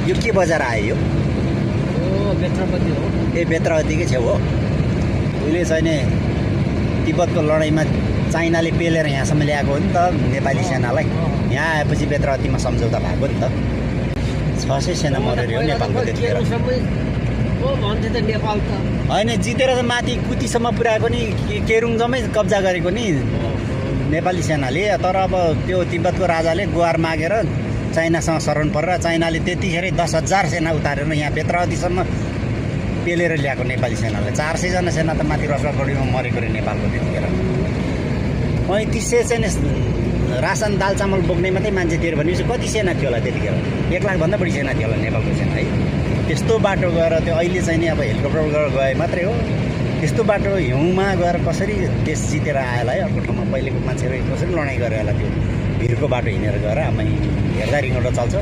यो के बजार आयो यो? बेत्रपति हो। ए बेत्रावतीकै छेउ हो। उहिले चाहिँ नि तिब्बतको लडाइँमा चाइनाले पेलेर यहाँसम्म ल्याएको हो नि त नेपाली सेनालाई। यहाँ आएपछि बेत्रावतीमा सम्झौता भएको नि त। 600 सेना मर्यो अरे हो नेपालको त्यतिखेर। भन्थे त नेपाल त होइन जितेर त माथि कुतीसम्म पुर्याएको नि केरुङजम्मै कब्जा गरेको नि नेपाली सेनाले। तर अब त्यो तिब्बतको राजाले गुहार मागेर चाइनासँग शरण परेर चाइनाले त्यतिखेरै 10,000 सेना उतारेर यहाँ बेत्रावतीसम्म पेलेर ल्याएको नेपाली सेनाले। 400 जना सेना त माथि रसुवागढीमा मरेको रे नेपालको त्यतिखेर। 3500 चाहिँ रासन दाल चामल बोक्ने मात्रै मान्छे थियो भनेपछि कति सेना थियो होला त्यतिखेर? 1 लाखभन्दा बढी सेना थियो होला नेपालको सेना है। त्यस्तो बाटो गएर त्यो अहिले चाहिँ नि अब हेलिकप्टर गरेर गए मात्रै हो। त्यस्तो बाटो हिउँमा गएर कसरी देश जितेर आएला है अर्को ठाउँमा? पहिलेको मान्छेहरू कसरी लडाइँ गरेर होला त्यो भिरको बाटो हिँडेर गएर हामी हेर्दा रिङ्गौटो चल्छ।